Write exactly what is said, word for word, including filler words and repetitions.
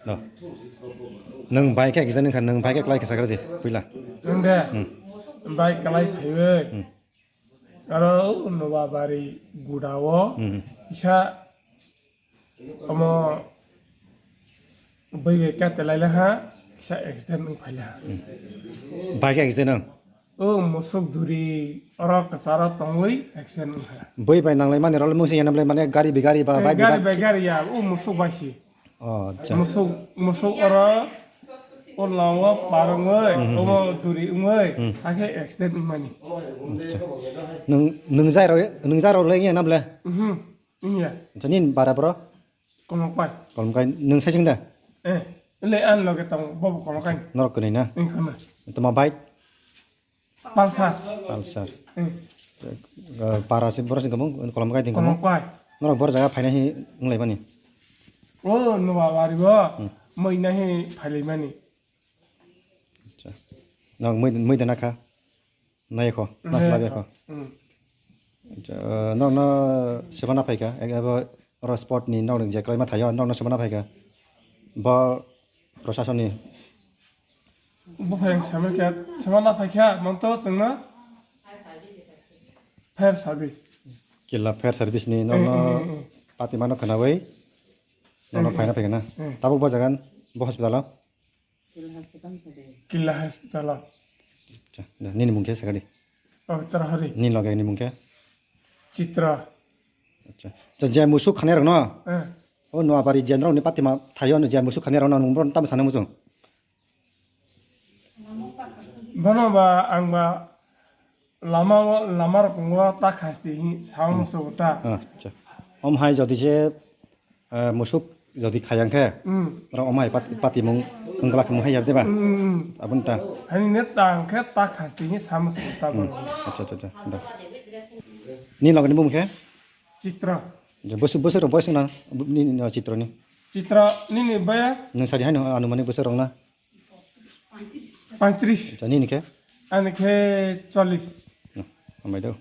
No. Nwng bai khe kisa nwng kha, nwng bai khe klai kisa khe de, puila. Nwng de? Hmm. Bai klai phaiwi. Hmm. Aro Nobabari gudao Hmm. kisa omo bui bai kate laila ha, kisa accident wng phaila ha. Hmm. Bai khe accident wng? O musuk duri oro kwcharo tongwi accident wngkha. Bui bai nanglai mani role mungsi yanam lai mane gari bi gari ba Eh, bike bi gari bike. bai gari ya, o musuk bai si. Oh, acha. Musuk, musuk oro o lawo parwngwi, Mhm. omo duri wngwi, Hmm. hakhe accident wngmani. Acha. Nung, nung jai rok, nung jai rok lai yanam le? Mhm. Wngya. Acha, nin bara bro? Kolomkai. Kolomkai, nung sai sing da? Eh, le an loge tong, bobo Kolomkai. Norok kwnwi na? Wng kwnwi. Toma bike? Pulsar. Pulsar. Hmm. Eh, para se borok se gabung Kolomkai din gabung. Kolomkai. Norok bor jaga phaina hi wnglaimani. O Nobabari bo Hmm. moina hi phailaimani. Acha. Nok mui mui dana kha. Nai kho, nas Nai labi kho. kho. Hmm. Acha, nok no sebana phaika, abo oro sport ni nok ni je kwlaima thaio, nok no sebana phaika. Bo Prasasonni. Buphang sama khe, sama na phai kha, monto chwngno fire service. Killa fire service ni Eh, nono eh, eh, eh. pati mano khwnawi nono Eh, eh. phaina phaikha na. Eh. Tabuk bo jagan bo hospital o. Killa hospital o. Acha, da, nini mung khe sakadi. Pavitra Hari. Ni loge ni mung khe? Chitra. Acha. Acha, je musuk khani rok no? Eh. O Noabari je nrok ni patima thaio no je musuk khani rok no nung bron tam sana muchung. Bono ba ang ba lama o, lama rok ngo ta khasti hi sao Hmm. muso ta. Acha. Om hai jodi je, eh, musuk jodi khayang khe, Hmm. ro om hai pat-, patimung wngla khe mo hai yar deba. Hmm, hmm, hmm. Abun ta. Hani ne tang khe ta khasti hi sao muso ta Hmm. bono. Acha, acha, acha. Da. Ni loge ni bung khe? Chitra. Je bwswk, bwswk rok boys wngna ni, ni, ni, Chitra ni. Chitra nini boyas? Nung sadi haino anumani bwswk rok na? Paitris. Acha, nini khe? Ani khe chollis. No, hambai do.